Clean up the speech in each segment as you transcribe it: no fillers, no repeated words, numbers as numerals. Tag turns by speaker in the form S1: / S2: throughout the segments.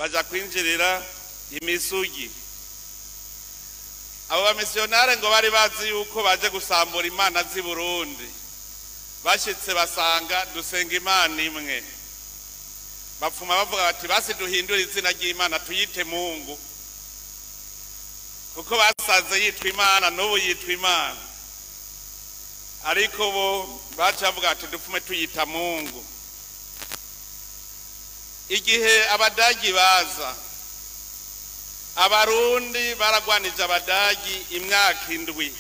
S1: baja kwinjirira imisugi. Abo bamisiyonare ngo bari bazi yuko baje gusambura imana z'i Burundi, bashitse basanga dusenga Imana imwe, bapfuma bavuga bati basi duhindure izina ry'Imana tuyite Mungu, kuko basanze yitwa Imana n'ubu yitwa Imana, ariko bo baca bavuga ati dupfume tuyita Mungu. Igihe Abadagi baza, Abarundi baragwanije Abadagi imyaka 7.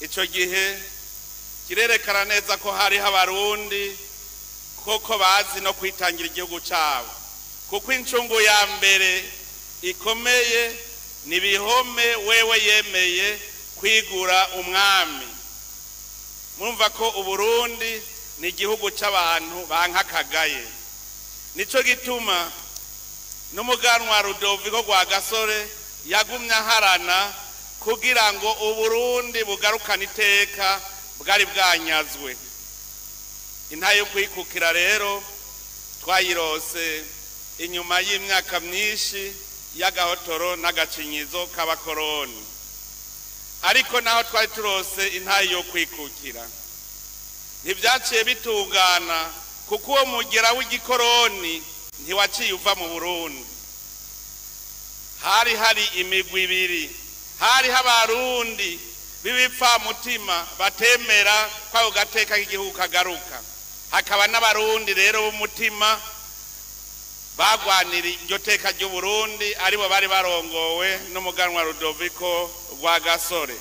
S1: Ico gihe kirerekana neza ko hariho Abarundi koko bazi no kwitangira igihugu cabo, kuko incungu ya mbere ikomeye ni Bihome wewe yemeye kwigura umwami. Murumva ko Uburundi ni igihugu c'abantu bankakagaye. Nico gituma n'umuganwa Rudoviko Rwagasore yagumye aharana kugira ngo Uburundi bugarukane iteka bwari bwanyazwe. Intahe yo kwikukira rero twayirose inyuma y'imyaka myinshi y'agahotoro n'agacinyizo k'abakoroni, ariko naho twari turose intahe yo kwikukira ntibyaciye bitungana, kuko uwo mugera w'igikoroni ntiwaciye uva mu Burundi. Hari hari imigwi ibiri, hariho Abarundi b'ibipfamutima batemera ko ako gateka k'igihugu kagaruka, hakaba n'Abarundi rero b'umutima bagwanira iryo teka ry'Uburundi, aribo bari barongowe n'umuganwa Rudoviko Rwagasore.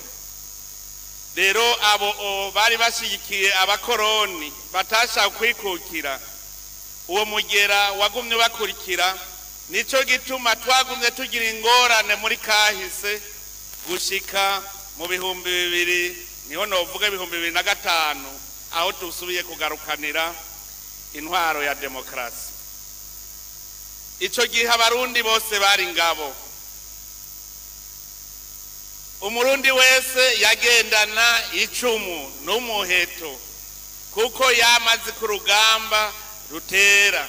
S1: Rero abo bari bashigikiye abakoroni batashaka kwikukira, uwo mugera wagumye bakurikira. Nico gituma twagumye tugira ingorane muri kahise gushika mu 2000, niho novuga 2005, aho tusubiye kugarukanira intwaro ya demokrasi. Ico gihe Abarundi bose bari ingabo, Umurundi wese yagendana icumu n'umuheto, kuko yamaze ku rugamba rutera.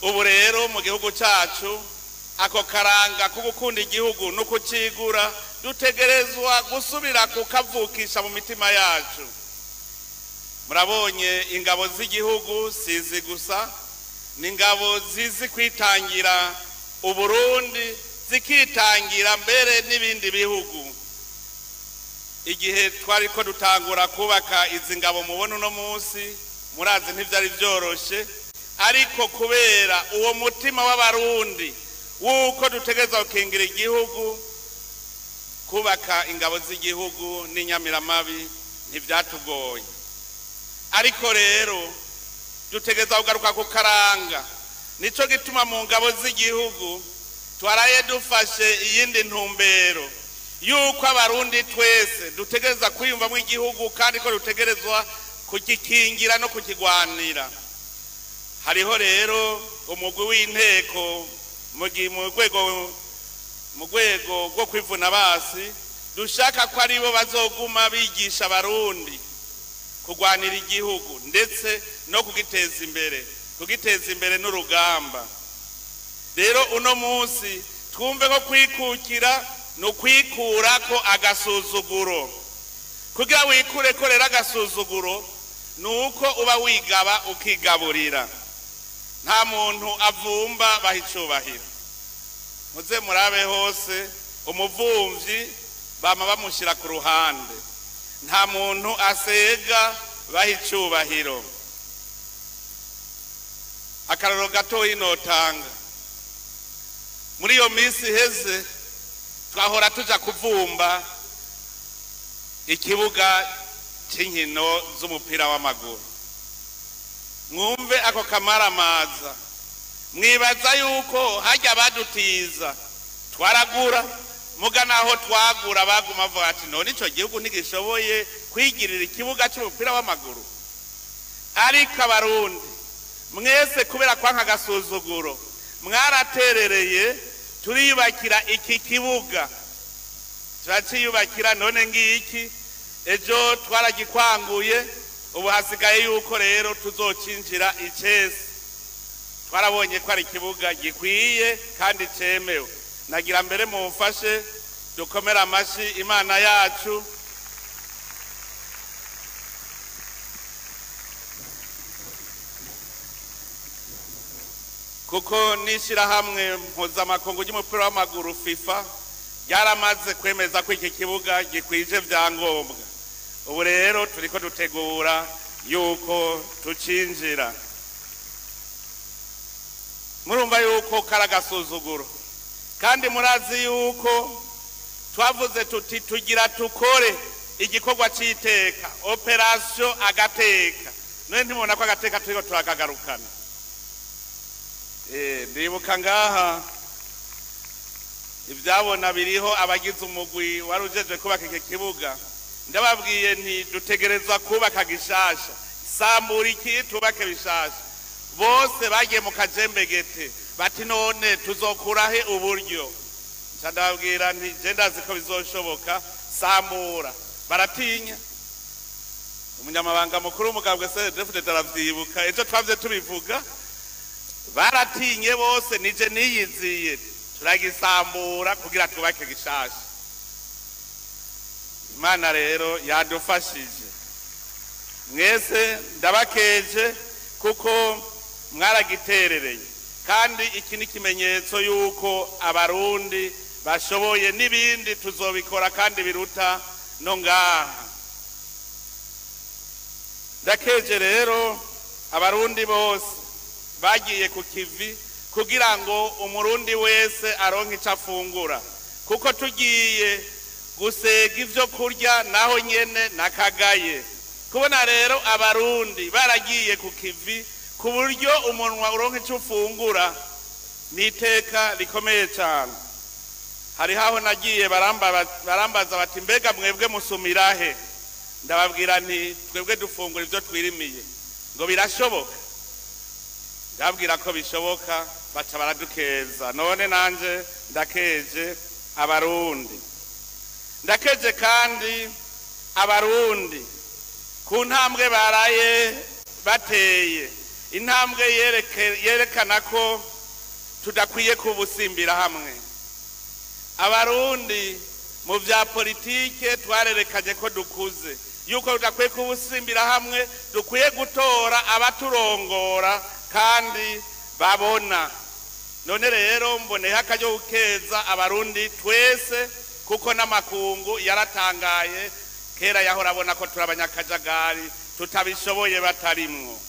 S1: Ubu rero mu gihugu cacu ako karanga ko gukunda igihugu no kucigura dutegerezwa gusubira kukavukisha mu mitima yacu. Murabonye ingabo z'igihugu sizi gusa, ni ingabo zizi kwitangira Uburundi, zikitangira mbere n'ibindi bihugu. Igihe twari ko dutangura kubaka izi ngabo mubona uno munsi, murazi ntivyari vyoroshe, ariko kubera uwo mutima w'Abarundi wuko dutegerezwa gukingira igihugu, kubaka ingabo z'igihugu n'inyamiramabi ntivyatugoye. Ariko rero dutegerezwa kugaruka ku karanga. Nico gituma mu ngabo z'igihugu twaraye dufashe iyindi ntumbero yuko Abarundi twese dutegerezwa kwiyumvamwo igihugu, kandi ko dutegerezwa kugikingira no kukigwanira. Hariho rero umugwi w'inteko mu rwego rwo kwivuna basi, dushaka ko aribo bazoguma bigisha Abarundi kugwanira igihugu ndetse no kugiteza imbere, kugiteza imbere n'urugamba. Rero uno munsi twumve ko kwikukira no kwikurako agasuzuguro. Kugira wikure ko rero agasuzuguro nuko uba wigaba ukigaburira. Nta muntu avumba bahicubahira. Muze murabe hose umuvumvyi bama bamushira ku ruhande. Nta muntu asega bahicubahiro. Akararo gatoyi notanga, muri iyo minsi iheze twahora tuja kuvumba ikibuga c'inkino z'umupira w'amaguru. Mwumve ako kamaramaza, mwibaza yuko hajya badutiza twaragura, muga naho twagura baguma bavuga ati none ico gihugu ntigishoboye kwigirira ikibuga c'umupira w'amaguru. Ariko Abarundi mwese kubera kwanka agasuzuguro mwaraterereye, turiyubakira iki kibuga, turaciyubakira. None ngiki ejo twaragikwanguye, Ubu hasigaye yuko rero tuzocinjira icese. Twarabonye ko ari ikibuga gikwiye kandi cemewe. Nagira mbere mumfashe dukomere amashi Imana yacu. Kuko n'ishirahamwe mpuzamakungu ry'umupira w'amaguru FIFA ryaramaze kwemeza ko iki kibuga gikwije vyangombwa. Ubu rero turiko dutegura yuko tucinjira. Murumva yuko karagasuzuguro, kandi murazi yuko twavuze tuti tugira tukore igikorwa c'iteka, operation agateka. None ntimubona ko agateka turiko turakagarukana? Ndibuka ngaha ivyabona biriho abagize umugwi wari ujeje kubaka iki kibuga, ndababwiye nti dutegerezwa kubaka gishasha, sambura iki tubake bishasha. Bose bagiye mu kajembegete bati none tuzokurahe uburyo? Nca ndababwira nti je ndazi ko bizoshoboka, sambura. Baratinya. Umunyamabanga mukuru w'umugambwe CNDD-FDD aravyibuka, ejo twavye tubivuga, baratinye bose, nije niyiziye turagisambura kugira tubake gishasha. Imana rero yadufashije. Mwese ndabakeje kuko mwaragiterereye, kandi iki ni ikimenyetso yuko abarundi bashoboye, n'ibindi tuzobikora kandi biruta no ngaha. Ndakeje rero abarundi bose bagiye ku kivi kugira ngo umurundi wese aronke ico afungura, kuko tugiye gusega ivyo kurya naho nyene nakagaye. Kubona rero abarundi baragiye ku kivi ku buryo umunwa uronka ico ufungura ni iteka rikomeye cyane. Hari haho nagiye barambaza bati mbega mwebwe musumirahe? Ndababwira nti twebwe dufungura ivyo twirimiye. Ngo birashoboka? Ndababwira ko bishoboka, baca baradukeza. None nanje ndakeje abarundi. Ndakeje kandi abarundi ku ntambwe baraye bateye, intambwe yerekana ko tudakwiye kubusimbira hamwe. Abarundi mu vya politike twarerekanye ko dukuze, yuko tudakwiye kubusimbira hamwe, dukwiye gutora abaturongora kandi babona. None rero mboneyeho akaryo gukeza abarundi twese, kuko n'amakungu yaratangaye. Kera yahora abona ko turi abanyakajagari tutabishoboye batarimwo.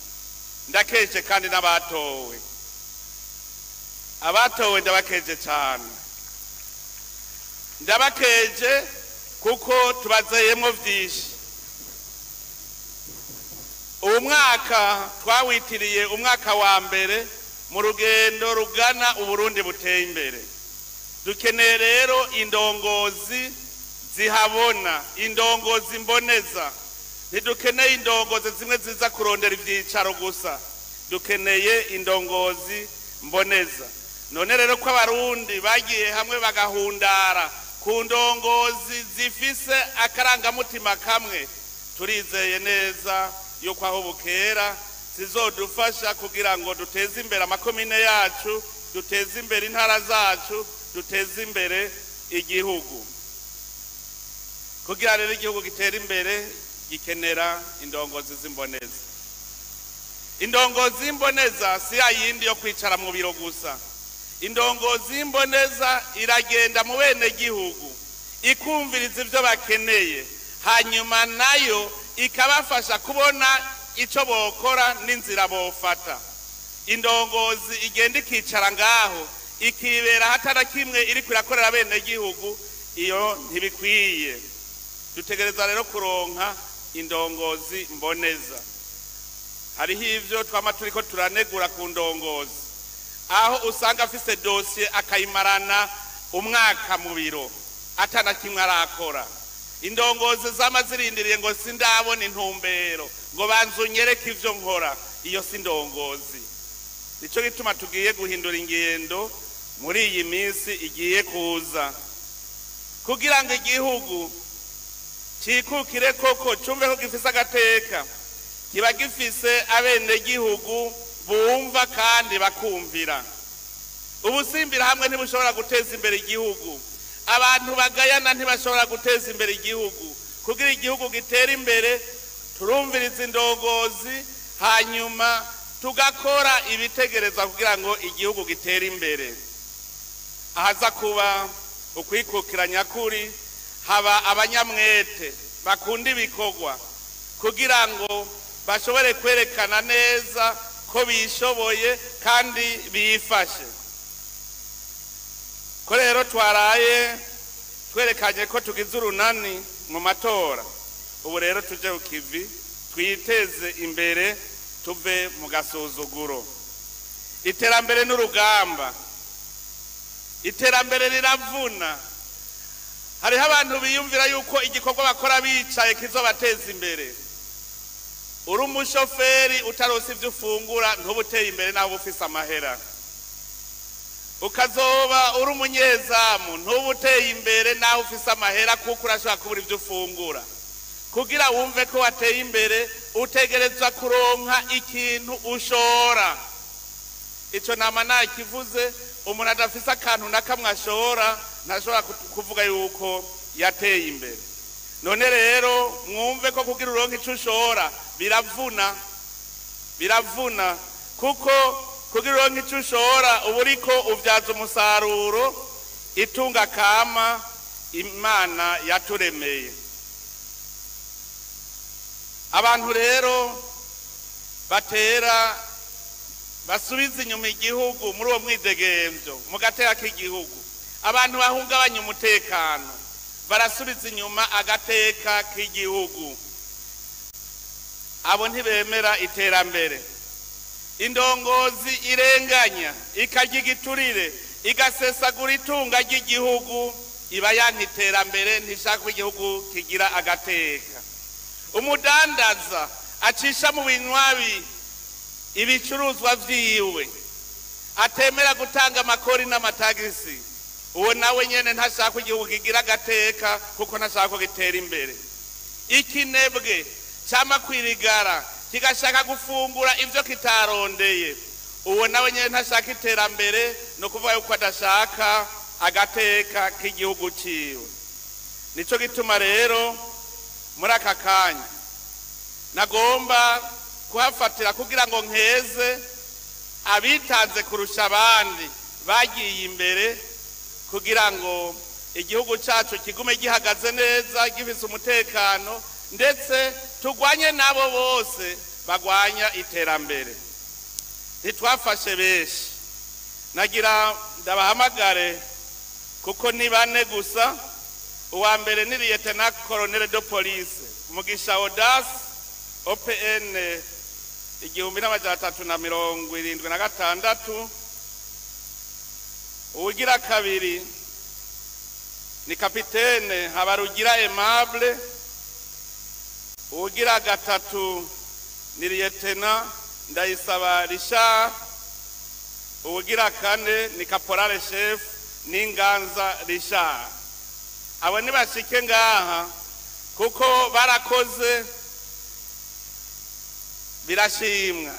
S1: Ndakeje kandi n'abatowe. Abatowe ndabakeje cyane, ndabakeje kuko tubazeyemwo vyinshi. Uwu mwaka twawitiriye umwaka wa mbere mu rugendo rugana Uburundi buteye imbere. Dukeneye rero indongozi zihabona, indongozi mboneza. Ntidukeneye indongozi zimwe ziza kurondera ivyicaro gusa, dukeneye indongozi mboneza. None rero ko abarundi bagiye hamwe bagahundara ku ndongozi zifise akarangamutima kamwe, turizeye neza yuko aho bukera zizodufasha kugira ngo duteze imbere amakomine yacu, duteze imbere intara zacu, duteze imbere igihugu. Kugira rero igihugu gitere imbere gikenera indongozi z'imboneza. Indongozi y'imboneza si ya yindi yo kwicara mu biro gusa. Indongozi y'imboneza iragenda mu bene gihugu, ikumviriza ivyo bakeneye, hanyuma nayo ikabafasha kubona ico bokora n'inzira bofata. Indongozi igenda ikicara ngaho ikibera hatana kimwe iriko irakorera bene gihugu, iyo ntibikwiye. Dutegereza rero kuronka indongozi mboneza. Hariho ivyo twama turiko turanegura ku ndongozi, aho usanga afise dosiye akayimarana umwaka mu biro atana kimwe arakora. Indongozi zama zirindiriye ngo sindabona intumbero, ngo banze unyereke ivyo nkora, iyo si indongozi. Nico gituma tugiye guhindura ingendo muri iyi minsi igiye kuza, kugira ngo igihugu cikukire koko, cumve ko gifise agateka. Kiba gifise abenegihugu bumva kandi bakumvira. Ubusimbira hamwe ntibushobora guteza imbere igihugu. Abantu bagayana ntibashobora guteza imbere igihugu. Kugira igihugu gitere imbere, turumviriza indongozi, hanyuma tugakora ibitegerezwa kugira ngo igihugu gitere imbere. Ahaza kuba ukwikukira nyakuri, haba abanyamwete bakunda ibikorwa kugira ngo bashobore kwerekana neza ko bishoboye kandi bifashe. Ko rero twaraye twerekanye ko tugize urunani mu matora, ubu rero tuje ku kivi twiteze imbere, tuve mu gasuzuguro. Iterambere n'urugamba, iterambere riravuna. Hariho abantu biyumvira yuko igikorwa bakora bicaye kizobateza imbere. Uri umushoferi utaronse ivyo ufungura ntuba uteye imbere naho uba ufise amahera. Ukazoba uri umunyezamu ntuba uteye imbere naho ufise amahera, kuko urashobora kubura ivyo ufungura. Kugira wumve ko wateye imbere utegerezwa kuronka ikintu ushora. Ico nama nakivuze, umuntu adafise akantu na kamwe ashora ntashobora kuvuga yuko yateye imbere. None rero mwumve ko kugira uronke ico ushora biravuna, biravuna, kuko kugira uronke ico ushora uba uriko uvyaza umusaruro itunga kama Imana yaturemeye. Abantu rero batera basubiza inyuma igihugu muri uwo mwidegemvyo mu gateka k'igihugu, abantu bahungabanya umutekano barasubiza inyuma agateka k'igihugu. Abo ntibemera iterambere. Indongozi irenganya ikarya igiturire igasesagura itunga ry'igihugu iba yanka iterambere, ntishaka ko igihugu kigira agateka. Umudandaza acisha mu binywabi ibicuruzwa vyiwe, atemera gutanga amakori n'amatagisi, uwo nawe nyene ntashaka ko igihugu kigira agateka, kuko ntashaka ko gitera imbere. Ikinebwe cama kwirigara kigashaka gufungura ivyo kitarondeye, uwo nawe nyene ntashaka iterambere, no kuvuga yuko adashaka agateka k'igihugu ciwe. Nico gituma rero muri aka kanya nagomba kuhafatira kugira ngo nkeze abitanze kurusha abandi bagiye imbere, kugira ngo igihugu cacu kigume gihagaze neza gifise umutekano, ndetse tugwanye nabo bose bagwanya iterambere. Ntitwafashe benshi, nagira ndabahamagare kuko ni bane gusa. Uwa mbere ni Lieutenant Colonel de Police Mugisha Audace, OPN 1376. Uwugira kabiri ni Kapitene Habarugira Aimable. Uwugira gatatu ni Lieutenant Ndayisaba Richard. Uwugira kane ni Caporal Chef Ninganza Richard. Abo nibashike ngaha kuko barakoze birashimwa.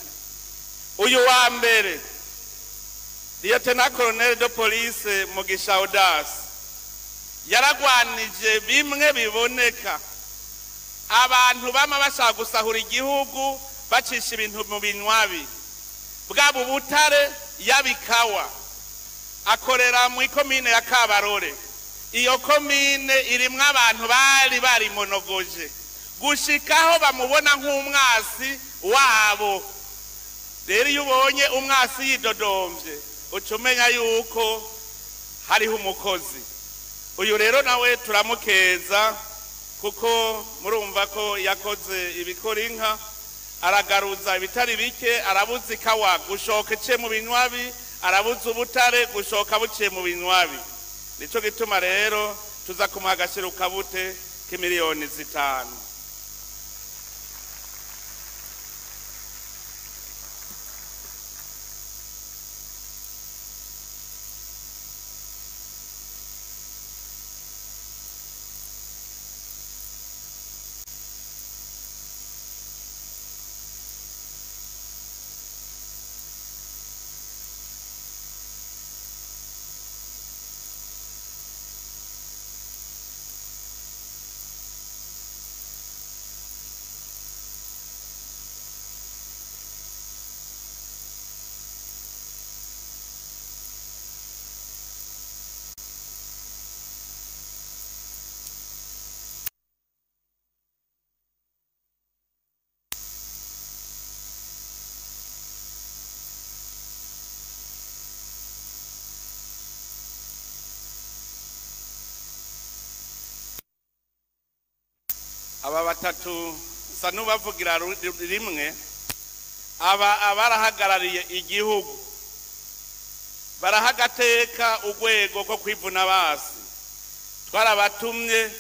S1: Uyu wa mbere Lieutenant Colonel de Police Mugisha Audace yaragwanije bimwe biboneka abantu bama bashaka gusahura igihugu bacisha ibintu mu binywabi, bwaba ubutare yabikawa. Akorera mu ikomine ya Kabarore. Iyo komine irimwo abantu bari barimonogoje gushikaho bamubona nk'umwasi wabo. Rero iyo ubonye umwasi yidodomvye uca umenya yuko hariho umukozi. Uyu rero nawe turamukeza kuko murumva ko yakoze ibikora inka, aragaruza ibitari bike, arabuza ikawa gushoka iciye mu binywabi, arabuza ubutare gushoka buciye mu binywabi. Nico gituma rero tuza kumuha agashirukabute k'imiliyoni 5. batatu nsa n'ubavugira rimwe. Aba abarahagarariye igihugu, barahagateka urwego rwo kwivuna basi. Twarabatumye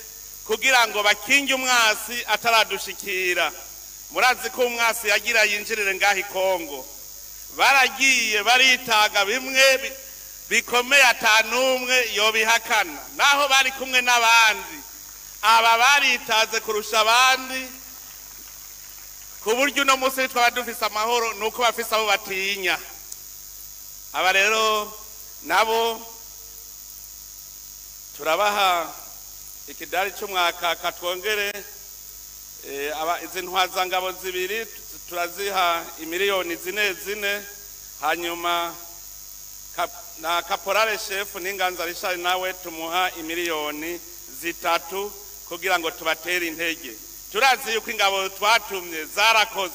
S1: kugira ngo bakinge umwasi ataradushikira. Murazi ko umwasi yagira yinjirire ngaho i Kongo, baragiye baritaga bimwe bikomeye, atanumwe yobihakana, naho bari kumwe n'abandi. Aba baritaze kurusha abandi, ku buryo uno munsi twaba dufise amahoro nuko bafise abo batinya. Aba rero nabo turabaha ikidari cy'umwaka, katwongere izi ntwazangabo zibiri turaziha imiliyoni 4 4, hanyuma na caporal chef n'Inganza Richard nawe tumuha imiliyoni 3 kugira ngo tubatere intege. Turazi yuko ingabo twatumye zarakoze.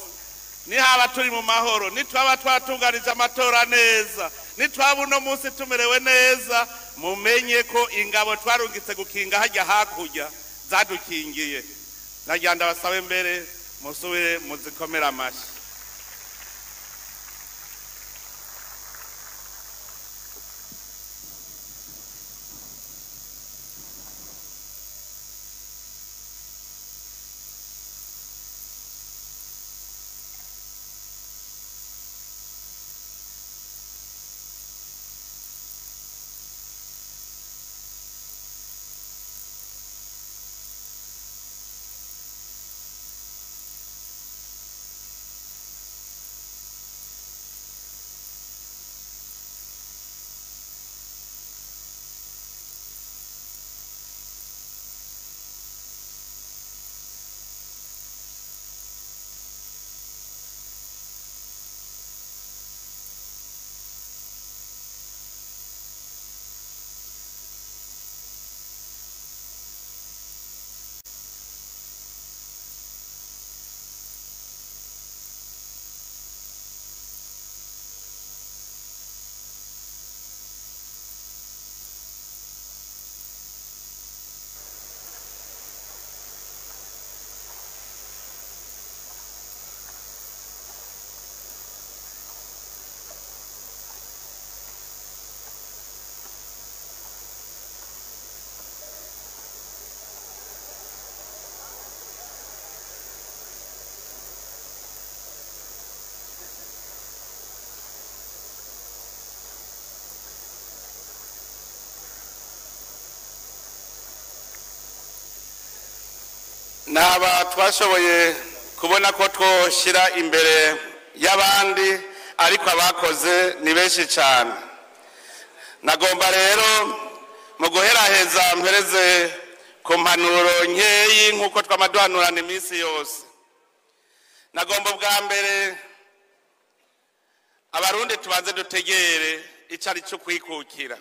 S1: Nihaba turi mu mahoro, nitwaba twatunganije amatora neza, nitwaba uno munsi tumerewe neza, mumenye ko ingabo twarungitse gukinga hajya hakurya zadukingiye. Nagira ndabasabe mbere musubire muzikomera amashi. Naba twashoboye kubona ko twoshira imbere y'abandi, ariko abakoze ni benshi cyane. Nagomba rero mu guheraheza mpereze ku mpanuro nkeyi nk'uko twamaduhanurana iminsi yose. Nagomba bwa mbere abarundi tubanze dutegere icari cyo kwikukira.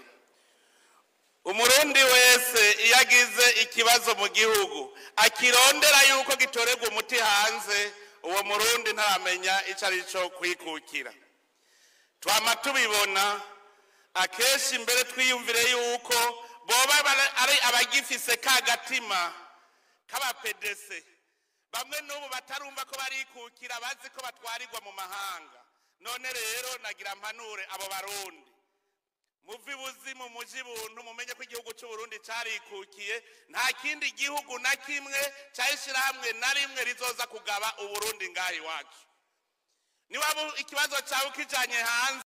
S1: Umurundi wese iyo agize ikibazo mu gihugu akirondera yuko gitorerwa umuti hanze, uwo murundi ntaramenya icari cyo kwikukira. Twama tubibona akenshi imbere, twiyumvire yuko boba ari abagifise ka gatima k'aba PDC, bamwe n'ubu batarumva ko barikukira, bazi ko batwarirwa mu mahanga. None rero nagira mpanure abo barundi, muvi buzimu muji buntu, mumenye ko igihugu cy'u Burundi carikukiye. Nta kindi gihugu na kimwe cyayishirahamwe na rimwe rizoza kugaba Uburundi ngahi iwacu. Niwaba ikibazo cyawe kijanye hanze